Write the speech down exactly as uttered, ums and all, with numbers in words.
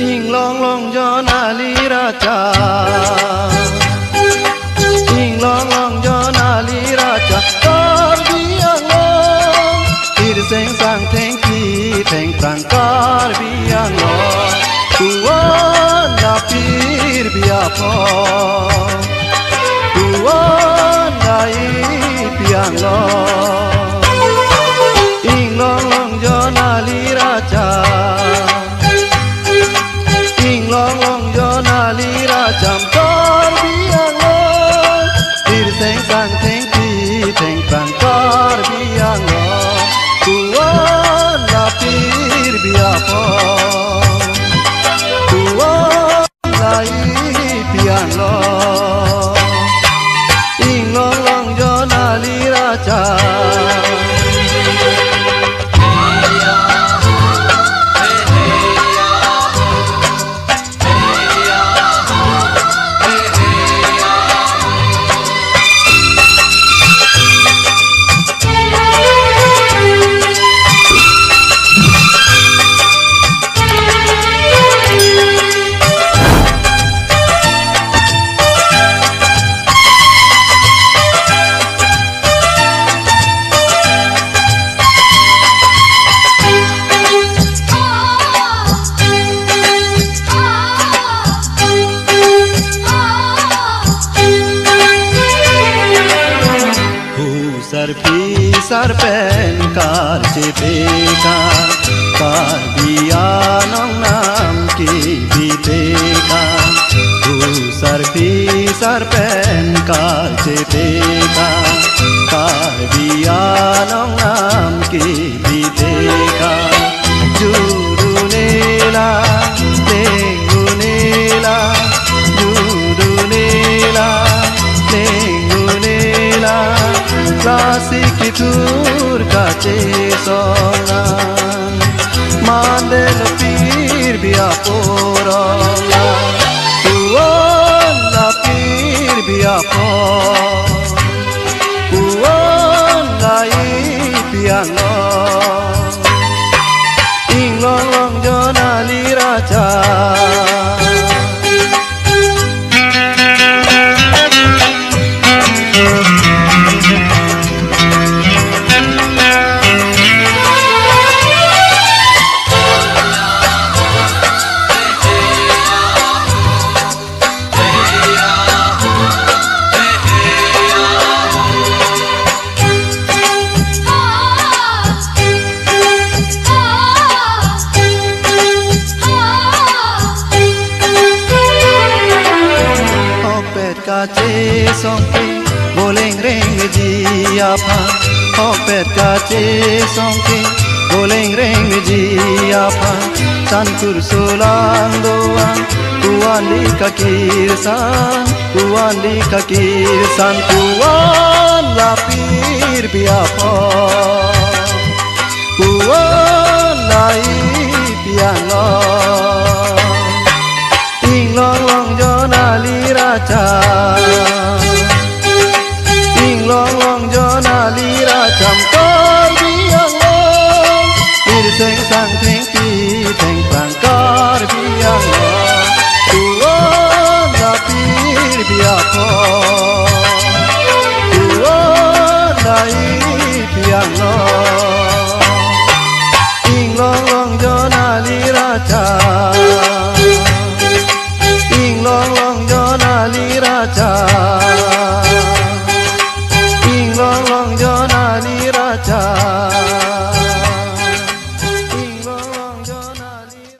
Inglong long jon ali racha. Inglong long jon ali racha. Karbi Anglong. Irseng sang thengpi thengphrang Karbi Anglong. Kuan lapir biapo. Kuan lai piang lo. Inglong long jon ali racha. Inglong long jon ali racham Karbi Anglong. Irseng sang thengpi thengphrang Karbi Anglong. Kuan lapir biapo. Kuan lai piang lo. Inglong long jon ali racha. Husarpi sarpen karchepe ka, Karbi Anglong nam kebipe ka. Husarpi sarpen karchepe ka, Karbi Anglong nam kebipe ka. Judunela, tengunela, judunela, tengunela, lasi kithur kachesong nang. Mandelo pir biapo rong nang, kuan lapir biapo. Kuan lai piang lo. Inglong long jon ali racha. Hokpet kachesong ke, voleng rengji aphan. Hokpet kachesong ke, voleng rengji aphan. Sankur sulang doang, kuan di kakirsan, kuan di kakirsan, kuan lapir biapo, kuan lai piang lo. Inglong long jon ali racha. Inglong long jon ali racham Karbi Anglong. Irseng sang thengpi thengphrang Karbi Anglong. Kuan lapir biapo. Kuan lai piang lo. Inglong long jon ali racha. Inglong long jon ali racha.